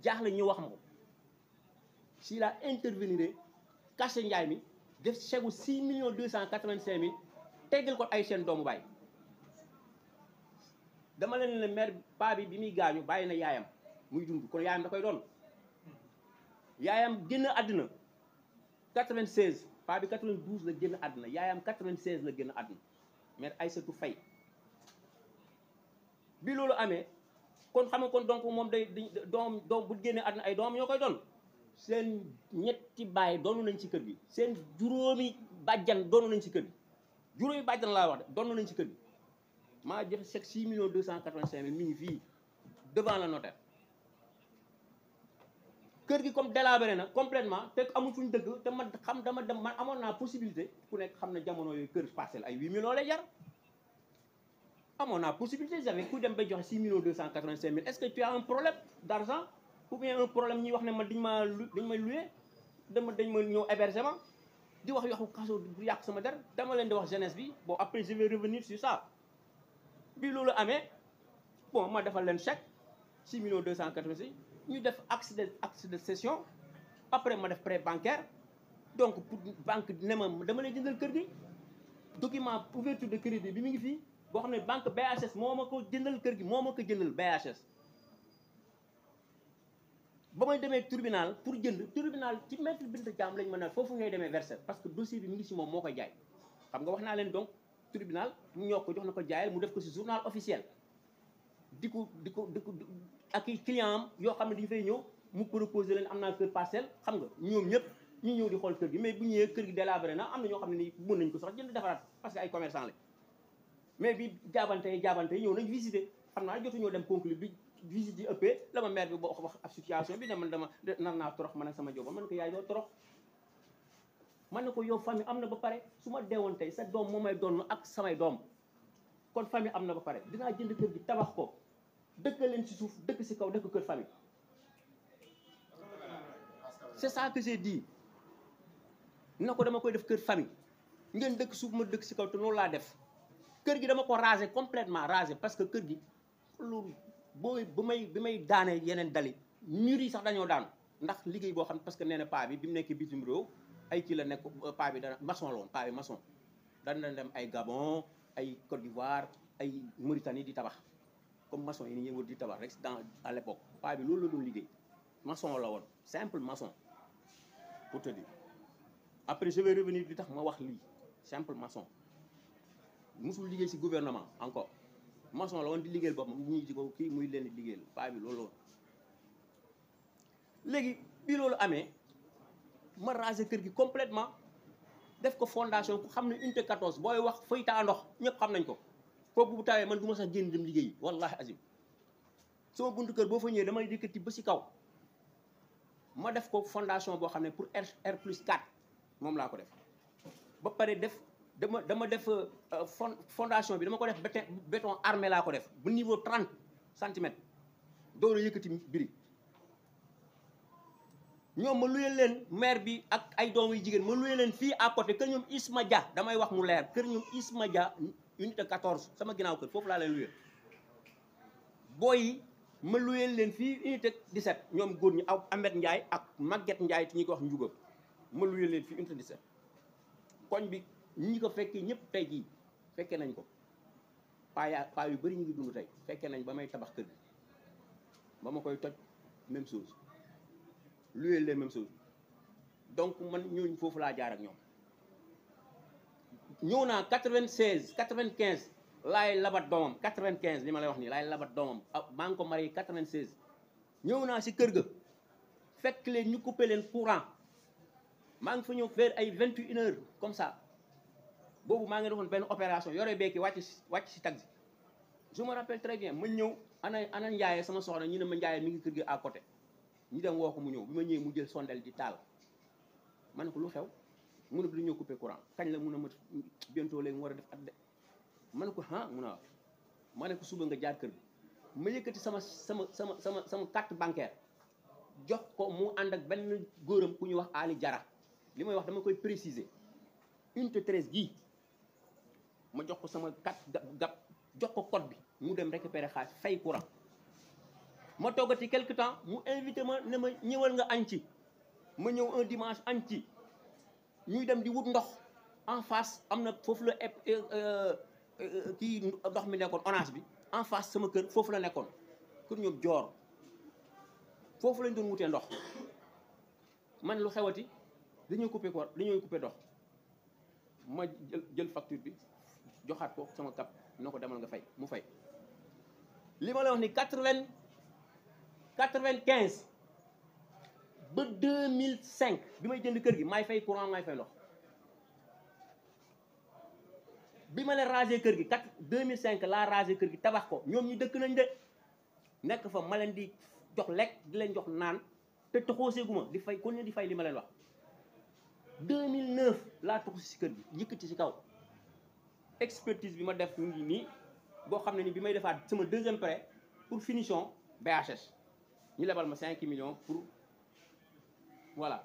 jaaxle ñu wax ma ko si la intervenir caché njaay mi def chèque 6 285 000 teggal ko ay seen doomu baay dama leen ne maire paa bi muy gaañu bàyyi na yaayam muy dund kon yaayam da koy doon yaayam génn àddina 96 paa bi 92 la génn àddina yaayam 96 la génn àddina maire Aïssatou Faye bi loolu amee kon xam nga kon donc moom day doom bu génnee àddina ay doom ñoo koy doon seen ñetti baay doonu nañ ci kër gi seen juróomi bàjjan doonu nañ ci kër gi juróomi bàjjan laa wax de doonu nañ ci kër gi maa joxe chèque 6 285 000 mi ngi fii devant le notaire kër gi comme délabré na complètement te amul fu ñu dëgg te man xam dama dem man amoon naa possibilité ku nekk xam ne jamono yooyu kër parcelle ay 8 millions lay jar amoon naa possibilité j'avais ku dem bay joxe 6 285 000 est-ce que tu as un problème d'argent ou bien un problème ñuy wax ne man dañ may loué dañ ma ñëw hébergement di wax yoxu kaso bu yàq sama der dama leen di wax jeunesse bi bon après je vais revenir sur ça bi loolu amee bon ma defal leen chèque 6 285 ñu def acte de cession après ma def prêt bancaire donc pour banque ne ma dama lay jëndal kër gi document ouverture de crédit bi mi ngi fii boo xam ne banque BHS moo ma ko jëndal kër gi moo ma ko jëndal BHS ba may demee tribunal pour jënd tribunal ci maître Binta Thiam lañ mën a foofu ngay demee verser parce que dossier bi mi ngi si moom moo koy jaay xam nga wax naa leen donc tribunal mu ñoo ko jox na ko jaayal mu def ko si journal officiel di ko ak i client am yoo xam ne dañu fay ñëw mu proposé leen am naa kër parcelle xam nga ñoom ñëpp ñu ñëw di xool kër gi mais bu ñëwee kër gi délabré na am na ñoo xam ne nii mën nañ ko sax jënd defaraat parce que ay commerçant la mais bi jaabante yi ñëw nañ visiter xam naa jotuñoo dem conclure bi visite yi ëppee la ma maire bi boo wax ak situation bi ne man dama nar naa torox man ak sama joba man ko yaay doo torox man ne ko yow famille am na ba pare su ma deewoon tey sa doom moo may doon ak samay doom kon famille am na ba pare dinaa jënd kër gi tabax ko dëkk leen ci suuf dëkk ci kaw dëkk kër famille c'est ça que j'ai dit na ko dama koy def kër famille ngeen dëkk suuf ma dëkk ci kaw te loolu laa def kër gi dama ko raser complètement raser parce que kër gi loolu bi may daanee yeneen dali mur yi sax dañoo daanu ndax liggéey boo xam ne parce que nee na paa bi mu nekkee bitim réew ay kii la nekk paa bi dana maçon la woon paa bi maçon dana dem ay Gabon ay Côte d'Ivoire ay Mauritanie di tabax comme maçon yi ni ñuy wër di tabax rek à l'époque paa bi loolu la doon liggéey maçon la woon simple maçon pour te dire après je vais revenir di tax ma wax lii simple maçon musul liggéey ci gouvernement encore maçon la woon di liggéeyal boppam ñii di ko kii muy leen di liggéeyal paa bi loolu la woon léegi bi loolu amee ma raser kër gi complètement def ko fondation ku xam ne unité 14 booy wax fay taa ndox ñëpp xam nañ ko foofu bu tawee man du ma sax génn dem liggéeyi wallahi azim sama buntu kër boo fa ñëwee damay yëkkati ba ci kaw ma def ko fondation boo xam ne pour R+4 moom laa ko def ba pare def dama def fondation bi dama ko def béton armé laa ko def bu niveau 30 centimètres door a yëkkati brique ñoom ma luyee leen maire bi ak ay doom yu jigéen ma luyee leen fii à côté kër ñoom Isma Dia damay wax mu leer kër ñoom Isma Dia unité 14 sama ginnaaw kër foofu laa leen luyee booy yi ma luyee leen fii unité 17 ñoom góor ñi aw Ahmed Ndiaye ak Maguette Ndiaye te ñi ko wax Ndiouga ma luyee leen fii unité 17 koñ bi ñi ko fekkee ñëpp tey jii fekkee nañ ko paa yu bëri ñu ngi dund tey fekkee nañ ba may tabax kër gi ba ma koy toj même chose luyee leen même chose donc man ñooñu foofu laa jaar ak ñoom ñëw naa 96 95 laay labat doomam 95 li ma lay wax nii laay labat doomam maa ngi ko marié 96 ñëw naa si kër ga fekk leen ñu coupé leen courant maa ngi fa ñëw vers ay 21 heures comme ça boobu maa ngi defoon benn opération yore beeki wàcc si taxi je me rappelle très bien ma ñëw ana Ndiaye sama soxna ñu ne ma Ndiaye mi ngi kër gi à côté ñu dem woo ko mu ñëw bi ma ñëwee mu jël sondel di taal ma ne ko lu xew mu ne ko dañoo coupé courant kañ la mun a ma bientôt léegi mu war a def at de ma ne ko mun a ma ne ko suba nga jaar kër gi ma yëkkati sama carte bancaire jox ko mu ànd ak benn góoram ku ñuy wax Ali Jara li may wax dama koy préciser unité 13 gii ma jox ko sama carte gab jox ko code bi mu dem récupérer xaalis fay courant ma toggati quelque temps mu invité ma ne ma ñëwal nga añ ci ma ñëw un dimanche añ ci ñuy dem di wut ndox en face am na foofu la kii ndox mi nekkoon onage bi en face sama kër foofu la nekkoon kër ñoom joor foofu lañ doon wutee ndox man lu xewati dañuy coupé ndox ma jël facture bi joxaat ko sama cap na ko demal nga fay mu fay li ma la wax ni 95 ba 2005 bi may jënd kër gi maay fay courant maay fay ndox bi ma leen raser kër gi 2005 laa raser kër gi tabax ko ñoom ñi dëkk nañ de nekk fa ma leen di jox lekk di leen jox naan te taxooseeguma di fay kon ne di fay li ma leen wax 2009 laa taxu si kër gi yëkkati si kaw expertise bi ma def mu ngi nii boo xam ne ni bi may defaat sama deuxième prêt pour finition BHS ñu lebal ma 5 millions pour voilà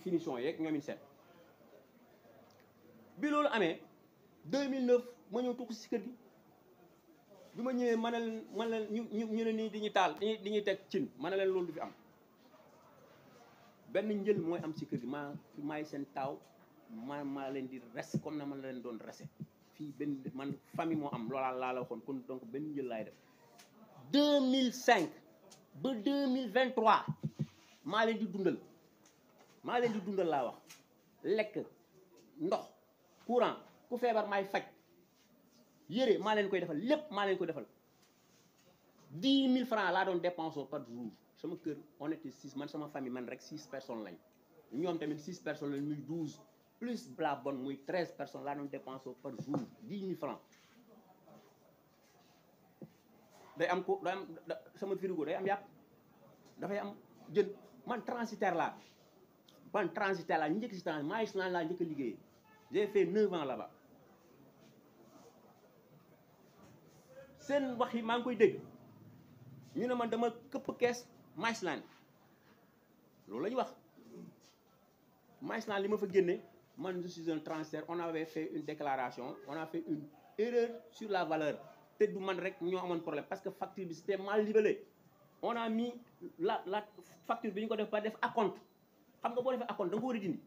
finition yeeg ñoom it seet bi loolu amee 2009 ma ñëw tuxu si kër gi bi ma ñëwee man leen ñu ne nii di ñu taal di ñuy teg cin ma ne leen loolu du fi am benn njël mooy am si kër gi maay seen taaw maa leen di res comme na man leen doon rese fii benn man famille moo am loolaa laa la waxoon kon donc benn njël laay def 2005 ba 2023 maa leen di dundal laa wax lekk ndox courant ku feebar maay faj yére maa leen koy defal lépp maa leen koy defal 10 000 francs laa doon dépensé par jour sama kër on était 6 man sama famille man rek 6 personnes lañ ñoom tamit 6 personnes lañ muy 12 plus la bonne muy 13 personnes laa doon dépensé par jour 10 000 francs day am ko day am sama frigo day am yàpp dafay am jën man transitaire laa ñu njëkk si temps maïs naan laa njëkk a liggéeyee j'ai fait 9 ans là-bas seen wax yi maa ngi koy dégg ñu ne man dama këpp kees Maïsland loolu la ñu wax Maïsland li ma fa génne man je suis un transfert on avait fait une déclaration on a fait une erreur sur la valeur te du man rek ñoo amoon problème parce que facture bi c'était mal libellé on a mis la facture bi ñu ko def ba def acompte xam nga boo defee acompte da nga ko war a dindi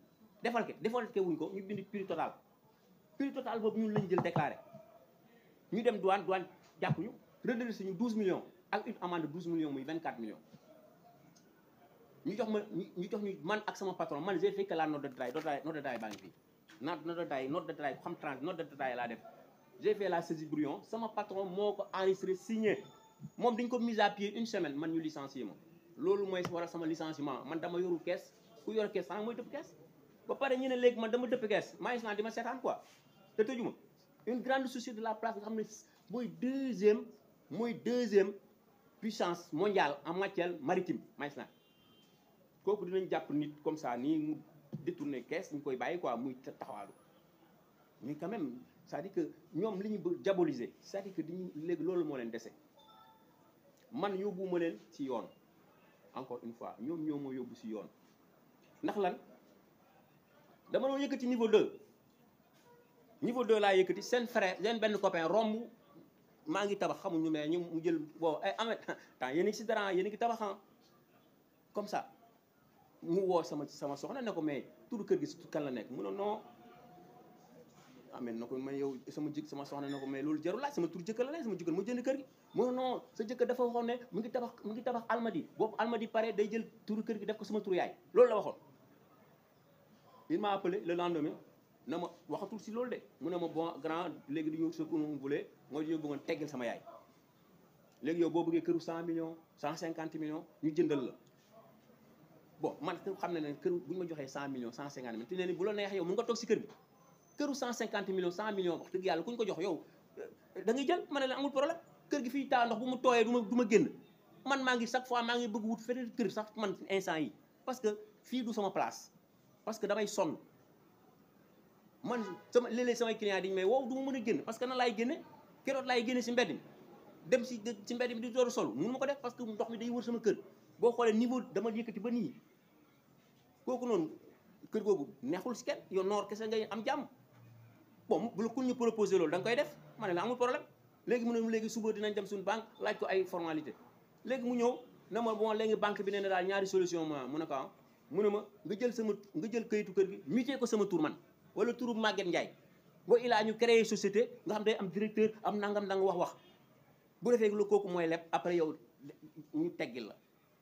defal ke wuñ ko ñu bind prix total boobu ñun lañ jël déclaré ñu dem douane jàpp ñu redressé ñu 12 millions ak une amende de 12 millions muy 24 millions ñu jox ñu man ak sama patron man j'ai fait que la note de détail baa ngi fii note de détail ku xam trans note de détail laa def j'ai fait la saisie brouillon sama patron moo ko enregistré signé moom dañ ko mise à pied une semaine man ñu licencié ma loolu mooy waral sama licenciement man dama yorul kees ku yor kees xanaa mooy dëpp kees ba pare ñu ne léegi man dama dëpp kees maa ngi di ma seetaan quoi te tëjuma une grande société de la place nga xam ne mooy deuxième puissance mondiale en matière maritime maintenant kooku dinañ jàpp nit comme ça nii mu détourné kees ñu koy bàyyi quoi muy taxawaalu mais quand même c'est-à-dire que ñoom li ñu bëgg diaboliser c'est-à-dire que diñu léegi loolu moo leen dese man yóbbuwuma leen ci yoon encore une fois ñoom ñoo moo yóbbu ci yoon ndax lan dama doon yëkkati niveau 2 laa yëkkati seen frère seen benn copain romb maa ngi tabax xamuñu mais ñu mu jël boobu ay amet temps yéen a ngi si dara yéen a ngi tabaxan comme ça mu woo sama soxna ne ko mais turu kër gi si kan la nekk mu ne non amet na ko mais yow sama soxna ne ko mais loolu jarul laaj sama tur jëkkër la ne sama jëkkër mu jënd kër gi mu ne non sa jëkkër dafa waxoon ne mu ngi tabax almadi boobu almadi pare day jël turu kër gi def ko sama turu yaay loolu la waxoon il m'a appelé le lendemain na ma waxatul si loolu de mu ne ma bon grand léegi du ñu ce que nous voulons mooy dañoo bëggoon teggal sama yaay léegi yow boo bëggee këru 100 millions 150 millions ñu jëndal la bon man xam na ne kër bu ñu ma joxee 100 millions 150 millions te ne ni bu la neex yow mun nga toog si kër bi këru 150 millions 100 millions wax dëgg yàlla ku ñu ko jox yow da ngay jël ma ne la amul problème kër gi fii taa ndox bu mu tooyee du ma génn man maa ngi chaque fois maa ngi bëgg wut feneen kër sax man instant yi parce que fii du sama place parce que damay sonn man sama léeg-léeg samay client dañu may wow du ma mën a génn parce que na laay génne keroog laay génne si mbedd mi dem si mbedd mi di door a sol mënu ma ko def parce que ndox mi day wër sama kër boo xoolee niveau dama yëkkati ba nii kooku noonu kër googu neexul si kenn yow noor kese ngay am jàmm bon bu la ku ñu proposé loolu da nga koy def ma ne la amul problème léegi mu ne léegi suba dinañ dem suñu banque laaj ko ay formalité léegi mu ñëw na ma bon léegi banque bi nee na daal ñaari solution ma mu ne ko ah mu ne ma nga jël kayitu kër gi muté ko sama tur man wala turu Maguette Ndiaye boo ilaa ñu créé société nga xam day am directeur am nangam danga wax bu defee lu kooku mooy leb après yow ñu teggil la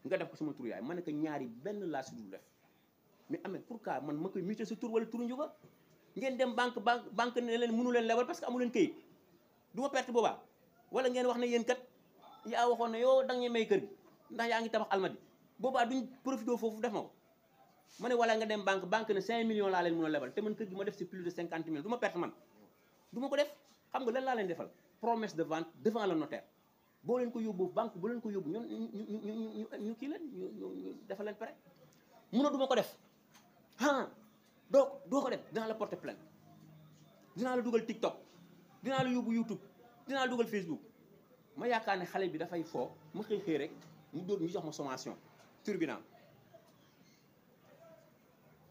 nga def ko sama tur yaay ma ne ko ñaari benn laa si dul def mais amee pourquoi man ma koy muté sa tur wala turu njuga ngeen dem banque ne leen mënu leen lebal parce que amu leen kayit du ma perte boobaa wala ngeen wax ne yéen kat yaa waxoon ne yow da nga may kër gi ndax yaa ngi tabax almadi boobaa duñ profité foofu def ma ko ma ne wala nga dem banque ne 5 millions laa leen mën a lebal te man kër gi ma def si plus de 50 millions du ma perte man du ma ko def xam nga lan laa leen defal promesse de vente devant le notaire boo leen ko yóbbu banque boo leen ko yóbbu ñun ñu kii leen ñu defal leen pare mun a du ma ko def doo ko def dinaa la porter plainte dinaa la dugal TikTok dinaa la yóbbu YouTube dinaa la dugal Facebook ma yaakaar ne xale bi dafay foo ma xëy rek mu dóor ñu jox ma sommation tribunal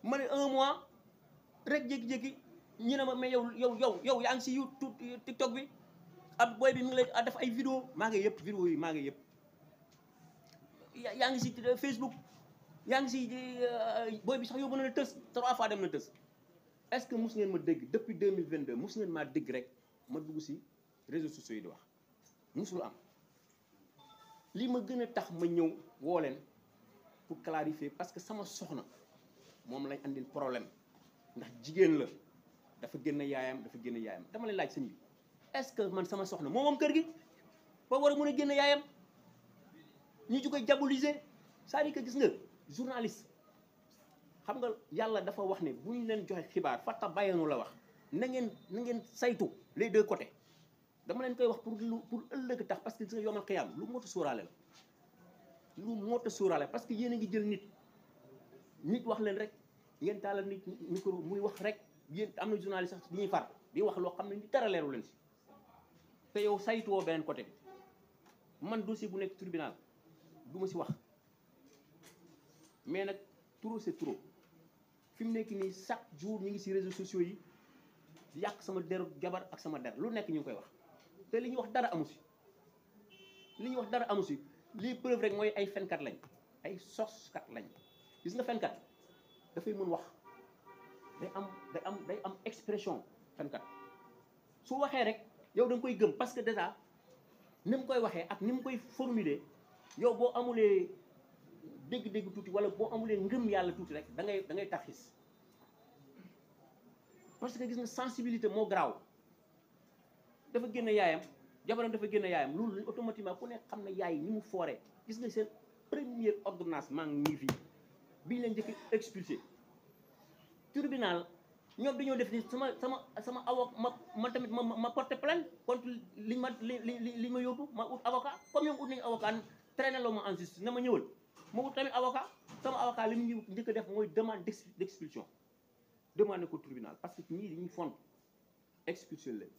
ma ne 1 mois rek jékki-jékki ñu ne ma mais yow yaa ngi si YouTube TikTok bi ab booy bi mi ngi lay def ay vidéo maa ngi yëpp vidéo yi maa ngi yëpp yaa ngi si Facebook yaa ngi si booy bi sax yóbbu na la tës 3 fois dem na tës est-ce que mus ngeen ma dégg depuis 2022 mus ngeen maa dégg rek ma dugg si réseaux sociaux yi di wax musul am li ma gën a tax ma ñëw woo leen pour clarifier parce que sama soxna moom lañ andil problème ndax jigéen la dafa génn yaayam dama leen laaj sëñ bi est-ce que man sama soxna moom kër gi ba war a mën a génn yaayam ñu koy diaboliser c'est-à-dire que gis nga journaliste xam nga yàlla dafa wax ne bu ñu leen joxe xibaar fatta bàyyanu la wax na ngeen saytu les deux côtés dama leen koy wax pour ëllëg tax parce que gis nga yomal xiyaam lu mot a sóoraale la lu mot a sóoraale parce que yéen a ngi jël nit wax leen rek ngeen taalal nit micro muy wax rek yéen am na journaliste sax ñuy far di wax loo xam ne ni dara leeru leen si te yow saytuwoo beneen côté bi man dossier bu nekk tribunal du ma si wax mais nag trop c'est trop fi mu nekk nii chaque jour ñu ngi si réseaux sociaux yi di yàq sama deru jabar ak sama der lu nekk ñu ngi koy wax te li ñuy wax dara amu si lii preuve rek mooy ay fenkat lañ ay soskat lañ gis nga fenkat dafay mën wax day am expression fenkat su waxee rek yow da nga koy gëm parce que déjà ni mu koy waxee ak ni mu koy formuler yow boo amulee dégg-dégg tuuti wala boo amulee ngëm yàlla tuuti rek da ngay taxis parce que gis nga sensibilité moo garaaw dafa génn yaayam jabaram dafa génn yaayam loolu automatiquement ku nekk xam ne yaay ni mu fooree gis nga seen première ordonnance maa ngi fii bii leen njëkk expulsé tribunal ñoom dañoo def ni sama avocat ma tamit ma porté plainte contre li ma yóbbu ma ut avocat comme ñoom ut nañu avocat traîné loo ma en justice na ma ñëwal ma ut tamit avocat sama avocat li mu njëkk a def mooy demande d'expulsion demandé ko tribunal parce que ñii dañuy font expulsion leen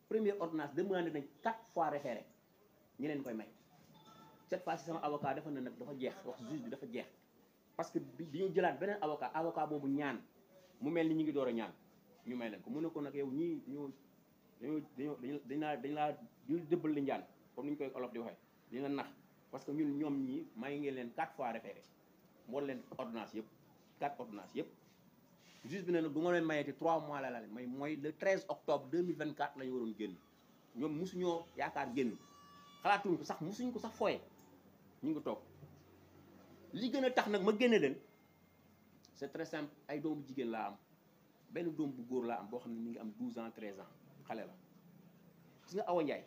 première ordonnance demandé nañ 4 fois référé ñi leen koy may cette fois ci sama avocat dafa ne nag dafa jeex wax juge bi dafa jeex parce que bi ñu jëlaat beneen avocat boobu ñaan mu mel ni ñu ngi door a ñaan ñu may leen ko mu ne ko nag yow ñii dañ laa dëbbal li njaan comme ni ñu koy olof di waxee dañ la nax parce que ñoom ñii may ngeen leen 4 fois référé moo leen ordonnance yëpp 4 ordonnance yëpp juge bi ne nag du nga leen mayeti 3 mois la leen may mooy le 13 octobre 2024 la ñu waroon génn ñoom mosuñoo yaakaar génn xalaatuñ ko sax mosuñ ko sax fooye ñu ngi toog li gën a tax nag ma génne leen c'est très simple ay doomu jigéen laa am benn doom bu góor laa am boo xam ne mi ngi am 12 ans 13 ans xale la gis nga Awa Ndiaye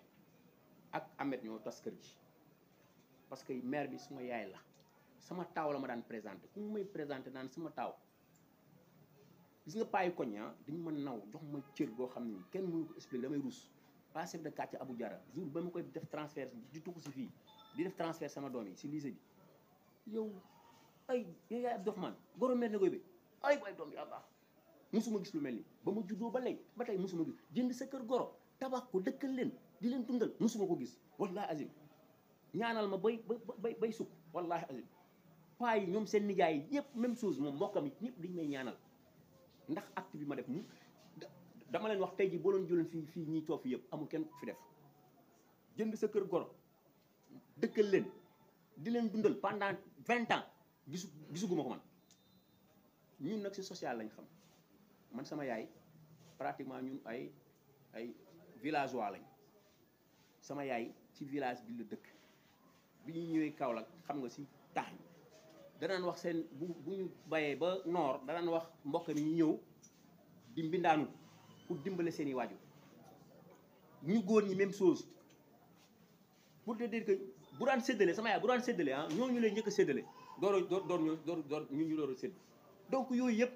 ak Ahmed ñoo tas kër gi parce que mère bi suma yaay la sama taaw la ma daan présenté ku may présenté naan sama taaw gis nga paayu koñ dañu ma naw jox ma cër boo xam ne kenn mënu ko expliquer damay rus pas chef de quartier Abou Diarra jour ba ma koy def transfert di tukku si fii di def transfert sama doom yi si lycée bi yow yaay Abdourahmane goro mère na koy bi ay waay doom yaa baax musuma gis lu mel ni ba ma juddoo ba léegi ba tey musuma gis jënd sa kër goro tabax ko dëkkal leen di leen dundal musuma ko gis wallahi azim ñaanal ma bay sukk wallahi azim paa yi ñoom seen nijaay yi ñëpp même chose moom mbokkam yi ñëpp dañ may ñaanal ndax acte bi ma def dama leen wax tey ji boo leen jëloon fii ñiy toog fi yëpp amul kenn ku fi def jënd sa kër goro dëkkal leen di leen dundal pendant 20 ans gisuguma ko man. ñun nag si social lañ xam man sama yaay pratiquement ñun ay villageois lañ sama yaay ci village bi la dëkk bi ñu ñëwee Kaolack xam nga si tax yi danaan wax seen bu ñu bayee ba noor danaan wax mbokk mi ñu ñëw di mbindaanu pour dimbale seen i waajur ñu góor ñi même chose pour te dire que bu daan séddale sama yaay bu daan séddale ah ñooñu lay njëkk a séddale door ñu door a sédd donc yooyu yëpp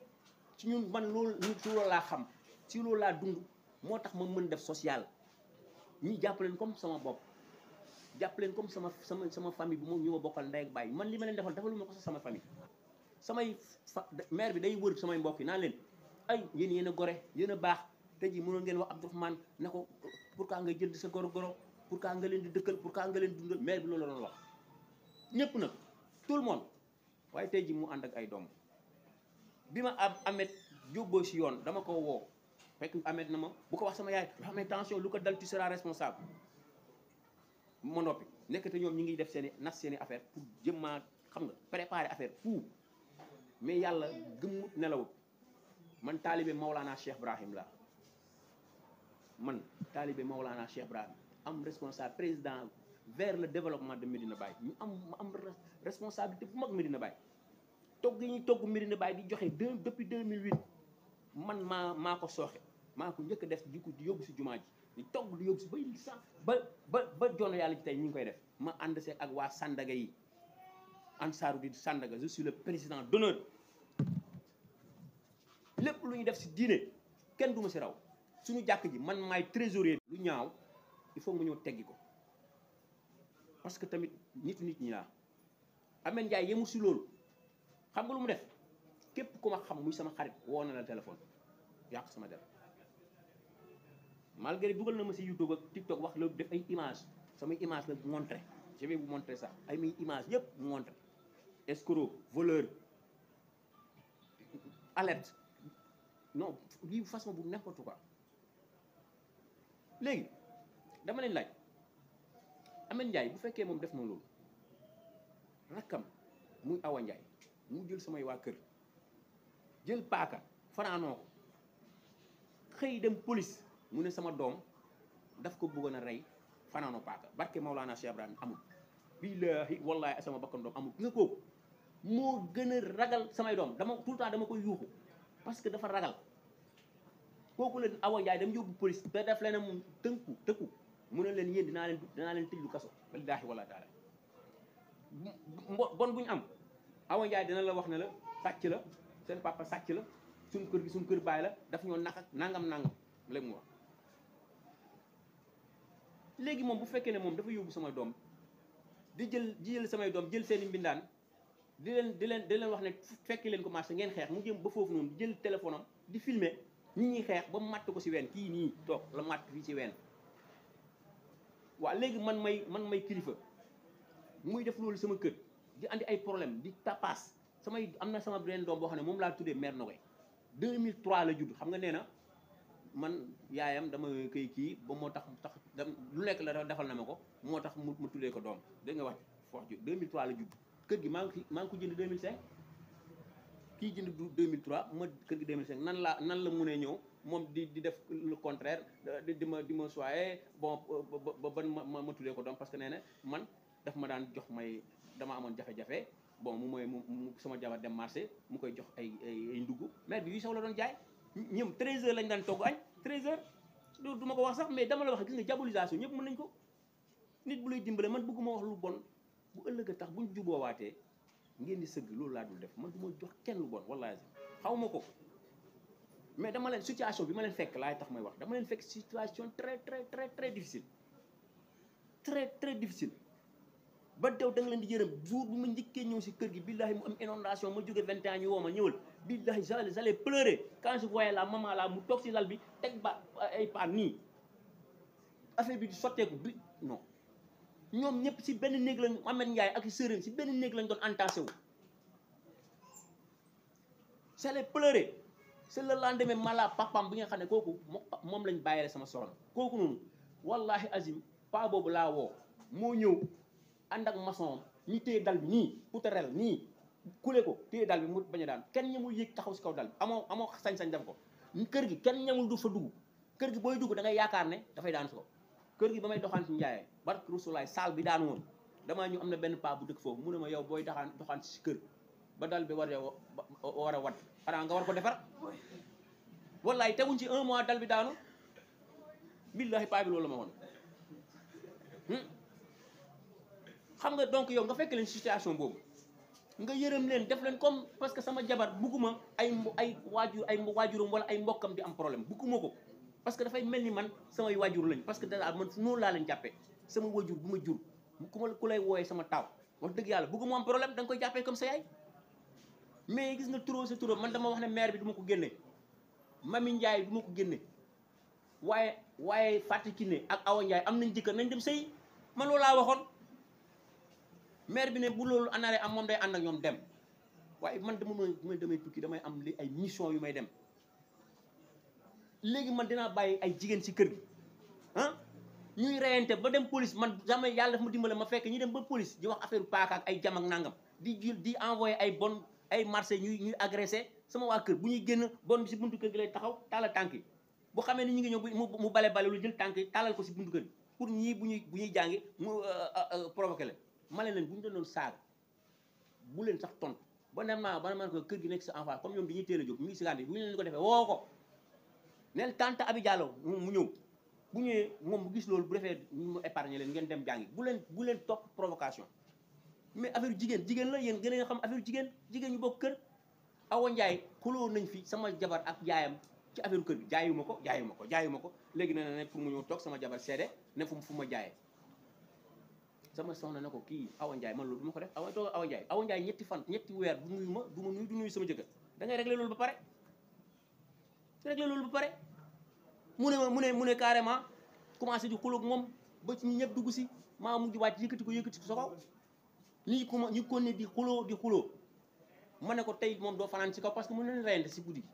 ci ñun man loolu ci loolu laa xam ci loolu laa dund moo tax ma mën def social ñi jàpp leen comme sama bopp jàpp leen comme sama famille bu moom ñu ma bokkal ndey ak baay man li ma leen defal defaluma ko sax sama famille samay maire bi day wër samay mbokk yi naan leen ay yéen a gore yéen a baax tey jii mënoon ngeen wax Abdourahmane ne ko pourquoi nga jënd sa goro pourquoi nga leen di dëkkal pourquoi nga leen di dundal maire bi loolu la doon wax ñëpp nag tout le monde waaye tey jii mu ànd ak ay doom bi ma Amet yóbboo si yoon dama ko woo fekk Amet na ma bu ko wax sama yaay dafa amee tension lu ko dal tu seras responsable ma noppi nekk te ñoom ñi ngi def seen i affaire pour jëmmaa xam nga préparer affaire pour mais yàlla gëmmut nelawut man taalibe Maulana Cheikh Ibrahim la man taalibe Maulana Cheikh Ibrahim am responsable président vers le développement de Medina Baye ñu am responsabilité bu mag Medina Baye togg yi ñuy togg Medina Baye di joxe depuis 2008 man maa ko sooxe maa ko njëkk a def di yóbbu si jumaa ji di togg di yóbbu si bay sax ba jono yàlla ji tey ñu ngi koy def ma ànd see ak waa Sandaga yi Ansaaru di Sandaga je suis le président d'honneur lépp lu ñu def si diine kenn du ma si raw suñu jàkk ji man maay trésorier lu ñaaw il faut nga ñëw teggi ko parce que tamit nit ñi laa Ameth Ndiaye yemul si loolu xam nga lu mu def képp ku ma xam muy sama xarit woo na la téléphone yàq sama der malgré dugal na ma si YouTube ak TikTok wax la def ay image samay image la montré je vais vous montrer ça ay muy image yëpp montré escroc voleur alerte non lii façon bu n'importe quoi léegi dama leen laaj Ameth Ndiaye bu fekkee moom def na loolu rakkam muy Awa Ndiaye mu jël samay waa kër jël paaka fanaanoo ko xëy dem police mu ne sama doom daf ko bëggoon a rey fanaanoo paaka barke Maulana Cheikh Ibrahim amul billaahi wallaahi sama bakkan doom amul nga kooku moo gën a ragal samay doom dama tout le temps dama koy yuuxu parce que dafa ragal kooku leen Awa Ndiaye dem yóbbu police te def leen mu tëkku mu ne leen yéen dinaa leen tëj lu kaso billaahi wallaahi taala bon bu ñu am Awa Ndiaye dina la wax ne la sàcc la seen papa sàcc la suñ kër baay la daf ñoo nax ak nangam léegi mu wax léegi moom bu fekkee ne moom dafa yóbbu samay doom di jël samay doom jël seen i mbindaan di leen wax ne fekki leen ko marché ngeen xeex mu jëm ba foofu noonu jël téléphone am di filmer ñi ñuy xeex ba matt ko si ween kii nii toog la matt fii si ween waaw léegi man may kilifa muy def loolu sama kër di andi ay problème di tapas am na sama benn doom boo xam ne moom laa tuddee mère Nogoy 2003 la judd xam nga nee na man yaayam dama koy kii ba moo tax lu nekk la defal na ma ko moo tax mu tuddee ko doom dégg nga wax 2003 la judd kër gi maa ngi ko jënd 2005 kii jënd 2003 ma kër gi 2005 nan la mënee ñëw moom di def le contraire di ma soyé bon ba ma tuddee ko doom parce que nee na man daf ma daan jox dama amoon jafe-jafe bon mu sama jabar dem marché mu koy jox ay ndugg mère bi 800 la doon jaay ñoom 13h lañ daan togg añ 13h du ma ko wax sax mais dama la wax gis nga diabolisation ñëpp mën nañ ko nit bu lay dimbale man bëgguma wax lu bon bu ëllëg a tax buñ juboowaatee ngeen di sëgg loolu laa dul def man du ma jox kenn lu bon wallaahi xaw ma ko mais dama leen situation bi ma leen fekk laay tax may wax dama leen fekk situation très très très très difficile très difficile ba dew da nga leen di yërëm jour bu ma njëkkee ñëw si kër gi billahi mu am inondation ma jóge 21 ans ñu woo ma ñëwal billahi j'allais pleurer quand je voyais la maman là mu toog si lal bi teg ba ay paan nii affaire bi di sotteeku bi non ñoom ñëpp si benn néeg lañ Ameth Ndiaye ak sërëm si benn néeg lañ doon entassé wu j'allais pleurer c'est le lendemain mala papam bi nga xam ne kooku moom lañ bàyyile sama soxna kooku noonu wallahi azim pa boobu laa woo moo ñëw ànd ak maçon ñu téye dal bi nii poutarel nii kule ko téye dal bi mu bañ a daan kenn ñamul yéeg taxaw si kaw dal bi amoo sañ-sañ def ko kër gi kenn ñamul du fa dugg kër gi booy dugg da ngay yaakaar ne dafay daan si ko kër gi ba may doxaan si njaayee barke Rasulaay saal bi daan woon damaa ñu am na benn paa bu dëkk foofu mu ne ma yow booy doxaan si kër ba dal bi war a wat xanaa nga war ko defar wallaay teguñ ci 1 mois dal bi daanu billahi paa bi loolu la ma woon xam nga donc yow nga fekk leen situation boobu nga yërëm leen def leen comme parce que sama jabar bugguma ay waajuram wala ay mbokkam di am problème bugguma ko parce que dafay mel ni man samay waajur lañ parce que dara man noonu laa leen jàppee sama waajur bu ma jur ku lay wooyee sama taaw wax dëgg yàlla bugguma am problème da nga koy jàppee comme sa yaay mais gis nga trop c'est trop man dama wax ne maire bi du ma ko génne Mami Ndiaye du ma ko génne waaye Fatou Kiné ak Awa Ndiaye am nañ jëkkër nañ dem sëy man loolu laa waxoon maire bi ne bu loolu anaree am moom day ànd ak ñoom dem waaye man damay tukki damay am li ay mission yu may dem léegi man dinaa bàyyi ay jigéen ci kër gi ñuy reyante ba dem police man jamais yàlla daf ma dimbale ma fekk ñu dem ba police di wax affaire paaka ak ay jam ak nangam di envoyé ay marché ñuy agressé sama waa kër bu ñuy génn bon bi si buntu kër gi lay taxaw taalal tànk yi bu xamee ni ñu ngi ñëw mu bale lu jël tànk yi taalal ko si buntu kër gi pour ñii bu ñuy jàngi mu provoqué leen ma leen bu ñu doon saaga bu leen sax tontu ba man ko kër gi nekk sa enfant comme ñoom dañuy teel a jóg ñu ngi si gàncax gi bu ñu leen ko defee woo ko neel tante Abi Diallo mu ñëw bu ñëwee moom bu gis loolu bu defee mu épargner leen ngeen dem jàngi bu leen topp provocation mais affaire jigéen la yéen gën a xam affaire jigéen ñu bokk kër Awa Ndiaye xuloo nañ fi sama jabar ak yaayam ci affaire kër gi jaayuma ko léegi ne pour mu ñëw toog sama jabar seede ne fu ma jaayee sama soxna ne ko kii Awa Ndiaye man loolu du ma ko def Awa Ndiaye ñetti weer du nuyu sama jëkkër da ngay régler loolu ba pare mu ne carrément commencé di xuloo ak moom ba ci ñëpp dugg si maa mujj wàcc yëkkati ko sa kaw ñu ko ne di xuloo ma ne ko tey moom doo fanaan si kaw parce que mën nañ reyante si guddi gi